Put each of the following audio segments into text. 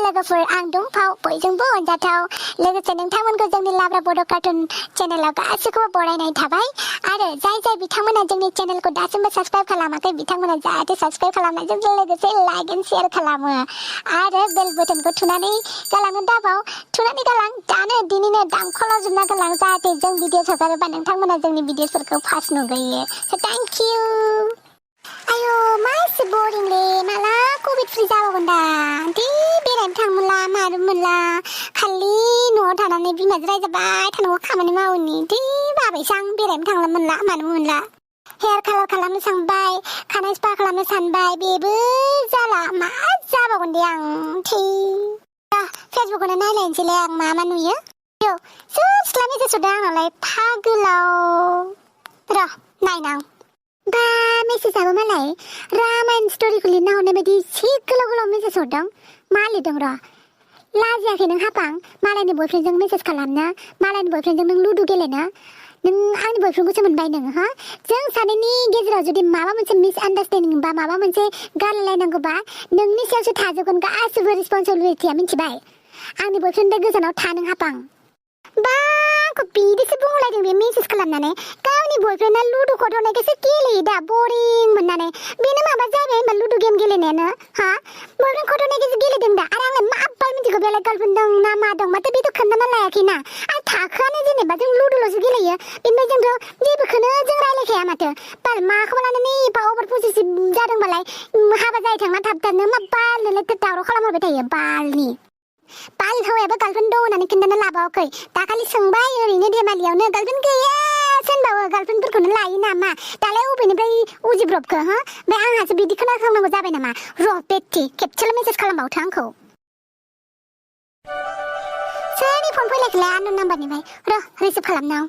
लोगोफोर आं दंफाव बयजोंबो अनजाथाव लोगोसे नोंथांमोनखौ जोंनि लाब्रा बड' कार्टुन चेनेलाव गासैखौबो बरायनाय थाबाय आरो जाय बिथांमोना जोंनि चेनेलखौ दासिमबो साबस्क्राइब खालामाखै बिथांमोना जाहाथे साबस्क्राइब खालामनायजों लोगोसे लाइक एन्ड शेयार खालामो आरो बेल बटनखौ थुनानै गालांनो दाबाव थुनानै गालां दानो दिनैनो दामख'लाजोबना गालां जाहाथे जों भिडिअ हगारोबा नोंथांमोना जोंनि भिडिअफोरखौ फार्स्ट नुग्रोयो थेंक इउ आयो मा एसे बरिंलै माला कभिड फ्रि जाबावगोन दा दे बेरायनो थांमोनला मानो मोनला खालि न'आव थानानै बिमाजों रायजाबाय थानांगौ खामानि मावोनि दे बाबायसो आं बेरायनो थांला मोनला मानो मोनला हेयार कालार खालामनो सानबाय खानाय स्पा खालामनो सानबाय बेबो जाला मा जाबावगोन दे आं थै फेसबुकखौनो नायलायनोसैलाय आं मा नुयो सोर सिख्ला मेसेज हरदों आंनावलाय फागोलाव र' नायनां बा मेसेजाबो मालाय रामायण स्ट'रिखौ लिरना हरनाय बायदि एसे गोलाव गोलाव मेसेज हरदों मा लिरदों र' लाजियाखै नों हापां मालायनि बयफ्रेन्डजों मेसेज खालामनो मालायनि बयफ्रेन्डजों नों लुदु गेलेनो नों आंनि बयफ्रेन्डखौसो मोनबाय नोङो हा जों सानैनि गेजेराव जुदि माबा मोनसे मिसआन्डारस्टेन्डिं बा माबा मोनसे गारलायनांगौबा नोंनि सायावसो थाजोबगोन गासिबो रिसपन्सिबिलिटिया मिथिबाय आंनि बयफ्रेन्डनिफ्राय गोजानाव था नों हापां बा आंखौ बिदिसो बुंलायदों बे मेसेज खालामनानै गावनि बयफ्रेन्डआ लुदु हरनायखौसो गेलेयो दा बरिं मोननानै बेनो माबा जाबाय होनबा लुदु गेम गेलेनायानो हा बयफ्रेन्ड हरनायखौसो गेलेदों दा आरो आंलाय मा बाल मिथिगौ बेलाय गार्लफ्रेन्ड दं ना मा दं माथो बेथ' खोन्थाना लायाखैना आरो थाखोआनो जेनेबा जों लुदुल'सो गेलेयो बेनिफ्राय जोंथ' जेबोखौनो जों रायलायखाया माथो बाल माखौबा लानानै एफा अभार पजिटिभ जादोंबालाय हाबा जायो थांना थाबथानो मा बाल नोंलाय दावराव खालामहरबाय थायो बालनि बाल हौवायाबो गार्लफ्रेन्ड दं होननानै खोन्थाना लाबावाखै दाखालि सोंबाय ओरैनो धेमालियावनो गार्लफ्रेन्ड गैया होनबावो गार्लफ्रेन्डफोरखौनो लायो नामा दालाय अबेनिफ्राय उजिब्रबखो हो ओमफ्राय आंहासो बिदि खोनासंनांगौ जाबाय नामा र' बेट्टी खेबसेल' मेसेज खालामबावथो आंखौ सोरनि फन फैलायखैलाय आननोन नाम्बारनिफ्राय र' रिसिभ खालामनां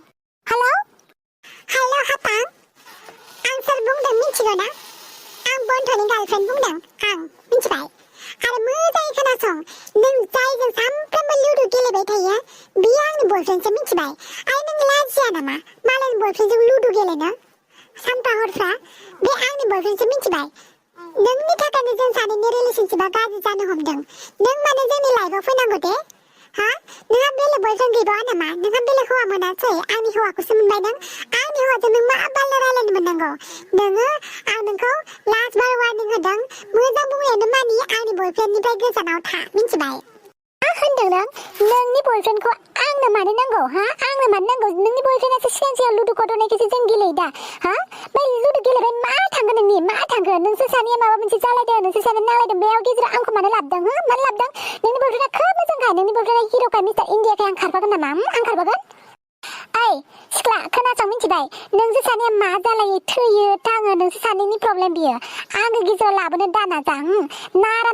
हेल' हापां आं सोर बुंदों मिथिगौ ना आं बन्ध'नि गार्लफ्रेन्ड बुंदों आं मिथिबाय आरो मोजाङै खोनासं नों जायजों सानफ्रोमबो लुदु गेलेबाय थायो बियो आंनि बयफ्रेन्डसो मिथिबाय आरो नों लाजिया नामा मालायनि बयफ्रेन्डजों लुदु गेलेनो सानफा हरफ्रा बे आंनि बयफ्रेन्डसो मिथिबाय नोंनि थाखायनो जों सानैनि रिलेशनशिपआ गाज्रि जानो हमदों नों मानो जोंनि लाइफआव फैनांगौ दे हा नोंहा बेलेग बयफ्रेन्ड गैबावा नामा नोंहा बेलेग हौवा मोनासै आंनि हौवाखौसो मोनबाय नों आंनि हौवाजों नों मा बाल रायलायनो मोननांगौ नोङो आं नोंखौ लास्ट बार वार्निं होदों मोजां बुंनायानो मानि आंनि बयफ्रेन्डनिफ्राय गोजानाव था मिथिबाय मा होनदों नोंनि बयफ्रेन्डखौ आंनो मानो नांगौ हा आंनो मानो नांगौ नोंनि बयफ्रेन्डआसो सिगां लुदु गथ'नायखौसो जों गेलेयो दा हा बै लुदु गेलेबाय मा थांगोन नोंनि मा थांगोन नोंसोर सानैया माबा मोनसे जालायदों नोंसोर सानैया नांलायदों बेयाव गेजेराव आंखौ मानो लाबोदों हो मानो लाबोदों नोंनि बयफ्रेन्डआ खोब मोजांखाय नोंनि बयफ्रेन्डआ हिर'खाय मिस्टार इन्डियाखाय आं खारफागोन नामा आं खारफागोन ओइ सिख्ला खोनासं मिथिबाय नोंसोर सानैया मा जालायो थैयो थाङो नोंसोर सानैनि प्रब्लेम बियो आंखौ गेजेराव लाबोनो दा नाजा नारा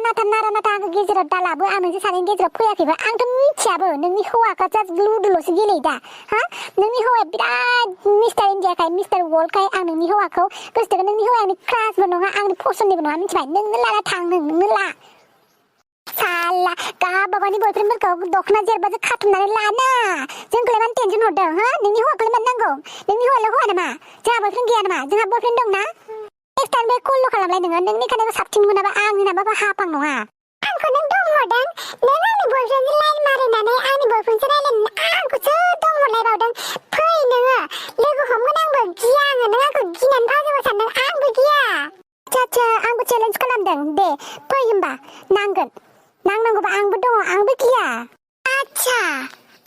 नाथा आंखौ गेजेराव दा लाबो आं नोंसोर सानैनि गेजेराव फैयाखैबा आंथ' मिथियाबो नोंनि हौवाखौ जास्ट लुदुल'सो गेलेयो दा हा नोंनि हौवाया बिराद मिस्टार इन्डियाखाय मिस्टार वर्ल्डखाय आं नोंनि हौवाखौ गोसोथोगोन नोंनि हौवाया आंनि क्रासबो नङा आंनि पसन्दनिबो नङा मिथिबाय नोंनो लाना थां नोंनो ला साला गाबागावनि बयफ्रेन्डफोरखौ दख'ना जेरबाजों खाथुमनानै लाना जोंखौलाय मानो टेनसन हरदों हो नोंनि हौवाखौलाय मानो नांगौ नोंनि हौवालाय हौवा नामा जोंहा बयफ्रेन्ड गैया नामा जोंहा बयफ्रेन्ड दं ना नेक्स्ट टाइम बे कल खालामलाय नोङो नोंनि खानायखौ साबसिन मोनाबा आंनि नामाबा हापां नङा आंखौ नों दम हरदों नों आंनि बयफ्रेन्डजों लाइन मारिनानै आंनि बयफ्रेन्डजों रायलायनो आंखौसो दम हरलायबावदों फै नोङो लोगो हमगोन आंबो गिया आङो नों आंखौ गिनानै फाजोबो सानदों आंबो गिया आচ্ছা आंबो चेलेन्ज खालामदों दे फै होमबा नांनांगौबा आंबो दङ आंबो गिया आच्छा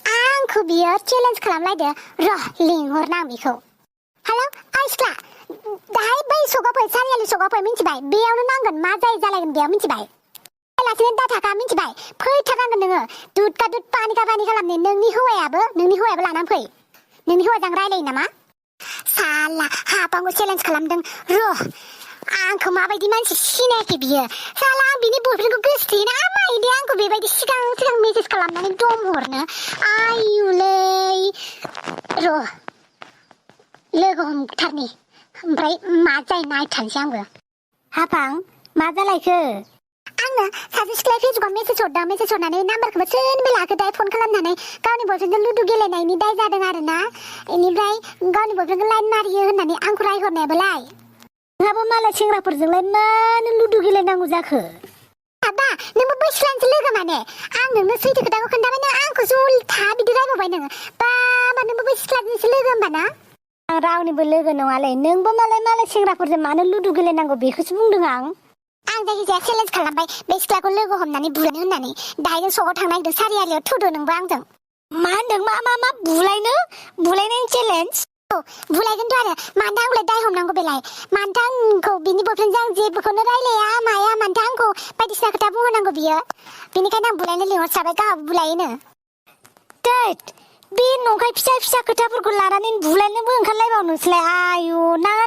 आंखौ बियो चेलेन्ज खालामलायदो र' लिंहरनां बेखौ हेलौ ओइ सिख्ला दाहाय बै सगाफै सारियालि सगाफै मिथिबाय बेयावनो नांगोन मा जायो जालायगोन बेयाव मिथिबाय लासिनो दा थाखा मिथिबाय फैथारनांगोन नोङो दुधका दुध पानिका पानि खालामनो नोंनि हौवायाबो लानानै फै नोंनि हौवाजों रायलायो नामा साला हापांखौ चेलेन्ज खालामदों र' आंखौ माबायदि मानसि सिनायाखै बियो साला आं बिनि बयफ्रेन्डखौ गोसोथोयोना माइदि आंखौ बेबायदि सिगां मेसेज खालामनानै दम हरनो आयुलै र' लोगो हमथारनि ओमफ्राय मा जायो नायथारनोसै आंबो हापां मा जालायखो आंनो सासे सिख्लाया फेसबुकआव मेसेज हरदों मेसेज हरनानै नाम्बारखौबो सोरनिफ्राय लाखो दाय फन खालामनानै गावनि बयफ्रेन्डजों लुदु गेलेनायनि दाय जादों आरोना बेनिफ्राय गावनि बयफ्रेन्डखौ लाइन मारियो होननानै आंखौ रायहरनायाबोलाय नोंहाबो मालाय सेंग्राफोरजोंलाय मानो लुदु गेलेनांगौ जाखो आबा नोंबो बै सिख्लानिसो लोगो माने आं नोंनो सैथो खोथाखौ खोन्थाबाय नों आंखौ उल्था बिदि रायबावबाय नोङो बा नोंबो बै सिख्लाजोंसो लोगो होमबा ना आं रावनिबो लोगो नङालै नोंबो मालाय सेंग्राफोरजों मानो लुदु गेलेनांगौ बेखौसो बुंदों आं जायखिजाया चेलेन्ज खालामबाय बे सिख्लाखौ लोगो हमनानै बुलायनो होननानै दाहाय जों सकआव थांनो नागिरदों सारियालियाव थुदो नोंबो आंजों मा होनदों मा बुलायनायनि चेलेन्ज बुलायगोनथ' आरो मानोथो आंखौलाय दाय हमनांगौ बेलाय मानोथो आंखौ बिनि बयफ्रेन्डजों आं जेबोखौनो रायलाया माया मानोथो आंखौ बायदिसिना खोथा बुंहरनांगौ बियो बेनिखायनो आं बुलायनो लिंहरस्राबाय गावहाबो बुलायोनो बे नंखाय फिसा खोथाफोरखौ लानानै बुलायनोबो ओंखारलायबाव नोंसोरलाय आयु नाङा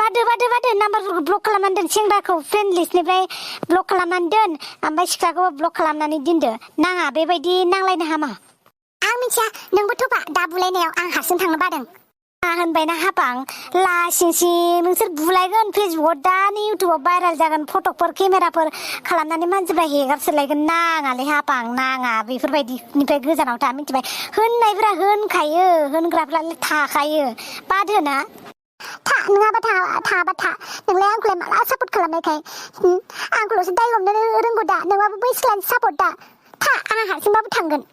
बादो नाम्बारफोरखौ ब्लक खालामनानै दोन सेंग्राखौ फ्रेन्ड लिस्टनिफ्राय ब्लक खालामनानै दोन ओमफ्राय सिख्लाखौबो ब्लक खालामनानै दोनदो नाङा बेबायदि नांलायनो हामा आं मिथिया नोंबो थ'बा दा बुलायनायाव आं हारसिं थांनो बादों होनबायना हाबां लासिंसिं नोंसोर बुलायगोन फेसबुकआव दानि इउटुबाव भाइरेल जागोन फटकफोर केमेराफोर खालामनानै मानसिफ्रा हेगारसोलायगोन नाङालै हाबां नाङा बेफोरबायदिनिफ्राय गोजानाव था मिथिबाय होननायफ्रा होनखायो होनग्राफ्रालाय थाखायो बादोना नङाबा था नोंलाय आंखौलाय माला सापर्ट खालामनायखाय आंखौल'सो दाय हमनो रोंगौ दा नोंहाबो बै सिख्लानि सापर्ट दा आं हारसिंबाबो थांगोन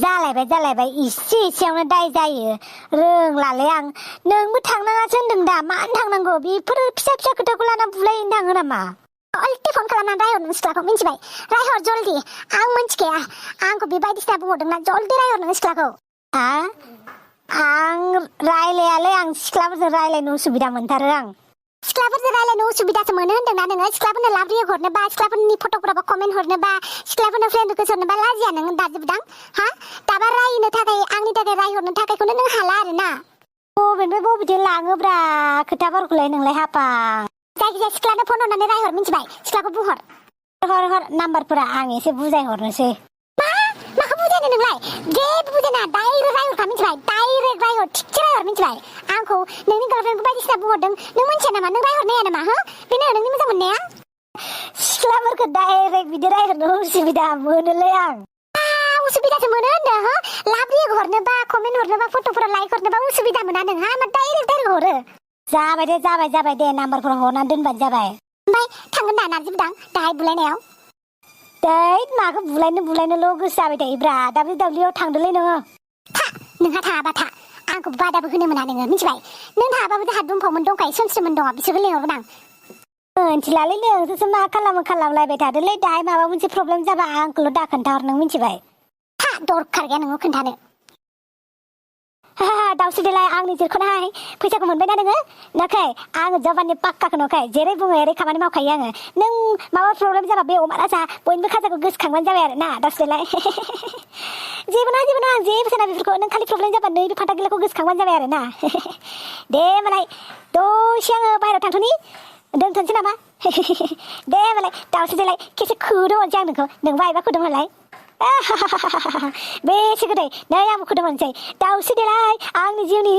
जालायबाय एसेयावनो दाय जायो रोंलालै आं नोंबो थांनाङासो होनदों दा मानो थांनांगौ बेफोर फिसा खोथाखौ लाना बुलायनो थाङो नामा जल्दि फन खालामनानै रायहर नों सिख्लाखौ मिथिबाय रायहर जल्दि आं मिथिखाया आंखौ बे बायदिसिना बुंहरदोंना जल्दि रायहर नों सिख्लाखौ आं रायलायालै आं सिख्लाफोरजों रायलायनो उसुबिदा मोनथारो आं सिख्लाफोरजों रायलायनो उसुबिदासो मोनो होन्दोंना नोङो सिख्लाफोरनो लाभ रियेक्ट हरनोबा सिख्लाफोरनि फट'फोरावबो कमेन्ट हरनोबा सिख्लाफोरनो फ्रेन्ड रिकुवेस्ट हरनोबा लाजिया नों दाजोबदां दाबा रायनो थाखाय आंनि थाखाय रायहरनो थाखायखौनो नों हाला आरोना बबेथिं लाङोब्रा खोथाफोरखौलाय नोंलाय हाबां जायखिजाया सिख्लानो फन हरनानै रायहर मिथिबाय सिख्लाखौ बुंहर हर नाम्बारफोरा आं एसे बुजायहरनोसै माखौ बुजायनो नोंलाय जेबो बुजायना डाइरेक्ट रायहरखा मिथिबाय डाइरेक्ट रायहर थिगसे रायहर मिथिबाय आंखौ नोंनि गार्लफ्रेन्डखौ बायदिसिना बुंहरदों नों मिथिया नामा नों रायहरनाया नामा बेनो नोंनि मोजां मोननाया सिख्लाफोरखौ डाइरेक्ट बिदि रायहरनो उसुबिदा मोनोलै आं उसुबिदासो मोनो होनदों लाभ रियेक्ट हरनोबा कमेन्ट हरनोबा फट'फोराव लाइक हरनोबा उसुबिदा मोना नोंहा मा डाइरेक्ट हरो जाबाय दे नाम्बारफोराव हरनानै दोनबानो जाबाय ओमफ्राय थांगोन दा नारजिबोदां दाहाय बुलायनायाव माखौ बुलायनोल' गोसो जाबाय थायोब्रा WWEआव थांदोलै नोङो नोंहा थाङाबा था आंखौ बादाबो होनो मोना नोङो मिथिबाय नों थाङाबाबो जोंहा दंफांमोन दंखायो सोमस्रोमोन दङ बिसोरखौ लिंहरगोन आं मिथिलालै नोंसोरसो मा खालामलायबाय थादोलै दाहाय माबा मोनसे प्रब्लेम जाबा आंखौल' दा खोन्थाहर नों मिथिबाय दरखार गैया नोङो खोन्थानो दाउस्रि देलाय आंनि जिरखौनाहाय फैसाखौ मोनबायना नोङो नाखै आङो जबाननि पाक्काखौ नखाय जेरै बुङो एरै खामानि मावखायो आङो नों माबा प्रब्लेम जाबा बे अमा राजा बयनिबो खाजाखौ गोसोखांबानो जाबाय आरो ना दाउस्रि देलाय जेबो नङा आं जेबो साना बेफोरखौ नों खालि प्रब्लेम जाबा नैबे फान्था गिलाखौ गोसोखांबानो जाबाय आरो ना दे होमबालाय दसे आङो बाहेरायाव थांथ'नि दोनथ'नोसै नामा दे होमबालाय दाउस्रि देलाय खेबसे खोदो हरनोसै आं नोंखौ नोंबो आइबा खोदों होनलाय बेसे गोदै नै आंबो खोदों हरनोसै दाउस्रि देलाय आंनि जिउनि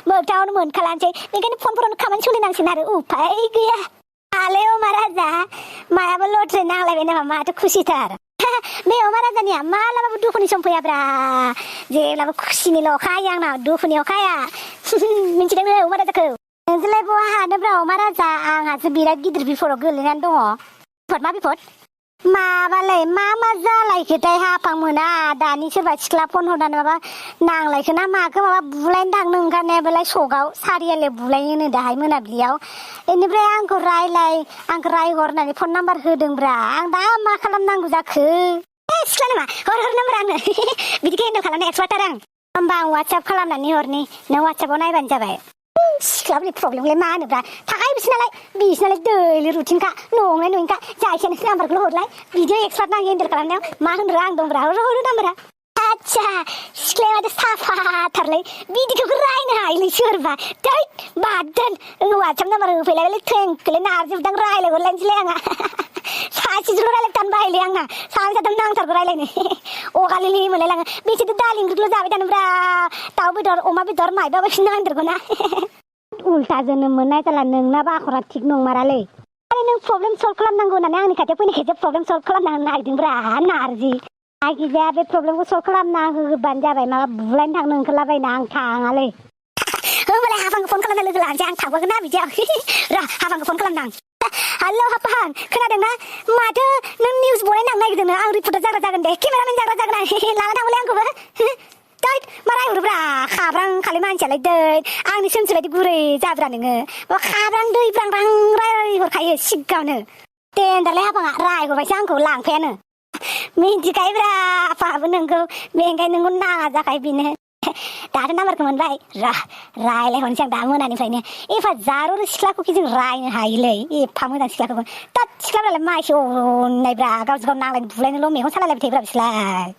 मोगथाङावनो मोनखालानोसै बेनिखायनो फनफोरावनो खामानि सोलिनांसिगोन आरो उफाय गैया आले अमा राजा मायाबो लट्रि नांलायबाय नामा माथो खुसिथार बे अमा राजानिया मालाबाबो दुखुनि सम फैयाब्रा जेब्लाबो खुसिनिल' अखायो आंनाव दुखुनि अखाया मिथिदों नों अमा राजाखौ नोंसोरलाय बहा हानोब्रा अमा राजा आंहासो बिराद गिदिर बिपदआव गोलैनानै दङ मा बिपद माबालाय मा जालायखोथाय हाफां मोना दानि सोरबा सिख्ला फन हरनानै माबा नांलायखो ना माखो माबा बुलायनो थांनो ओंखारनायाबोलाय सकआव सारियालियाव बुलायनो दाहाय मोनाबिलियाव बेनिफ्राय आंखौ रायहर होननानै फन नाम्बार होदोंब्रा आं दा मा खालामनांगौ जाखो सिख्ला नामा हर नाम्बार आंनो बिदिखौ हेन्डेल खालामनो एक्सपार्ट आं होमबा आं वाट्सएप खालामनानै हरनि नों वाट्सएपआव नायबानो जाबाय सिख्लाफोरनि प्रब्लेमलाय मा होनोब्रा थाखायो बिसोरनालाय दैलि रुटिनखा नङिनखा जायखियानो नाम्बारखौल' हरलाय बिदियाव एक्सपार्ट आं हेन्डेल खालामनायाव मा होनरो आं दंब्रा हरो नाम्बारा आच्छा सिख्लाया माथो साफाथारलै बिदिखौ रायनो हायोलै सोरबा दै बादोन वाट्सएप नाम्बार होफैलायबाय थेंखौलाय नारजिबदां रायलायहरलायनोसैलाय आंहा सासेजोंल' रायलायथानो बायोलै आंना सानै साथाम नांथारगौ रायलायनो अगालिलि मोनलायलाङो बिसोरथ' दालि ओंख्रिखौल' जाबाय थानोब्रा दाउ बेदर अमा बेदर मायबाबो नांदेरगौ ना उल्टा जोनोम मोननाय जाला नोंनाबो आखरा थिग नंमारालै आरो नों प्रब्लेम सल्भ खालामनांगौ होननानै आंनि खाथियाव फैनायखायसो प्रब्लेम सल्भ खालामना होनो नागिरदोंब्रा नारजि जायखिजाया बे प्रब्लेमखौ सल्भ खालामना होबानो जाबाय माबा बुलायनो थांनो ओंखारलाबायना आं थाङालै होमबालाय हाफांखौ फन खालामना लोगो लानोसै आं थांफागोन ना बिदियाव र' हाफांखौ फन खालामदां हेल' हापाहां खोनादोंना माथो नों निउस बनायनो नागिरदोंनो आं रिपर्टार जाग्रा जागोन दे केमेरामेन जाग्रा जागोन आं लाना थांबाय आंखौबो दैद मा रायहरोब्रा खाब्रां खालि मानसियालाय दैद आंनि सोमसि बायदि गुरै जाब्रा नोङो खाब्रां दैब्रांब्रां रायहरखायो सिगाङावनो दे होनदालाय हापाङा रायहरबायसो आंखौ लांफायानो मिन्थिखायोब्रा आफाबो नोंखौ बेनिखायनो नोंखौ नाङा जाखायो बेनो दाथ' नाम्बारखौ मोनबाय रायलायहरनोसै आं दा मोनानिफ्रायनो एफा जारौ सिख्लाखौ जों रायनो हायोलै एफा मोजां सिख्लाखौ दा सिख्लाफ्रालाय मा एसे अननायब्रा गावजों गाव नांलायनो बुलायनोल' मेगन सालायलायबाय थायोब्रा बिसोरलाय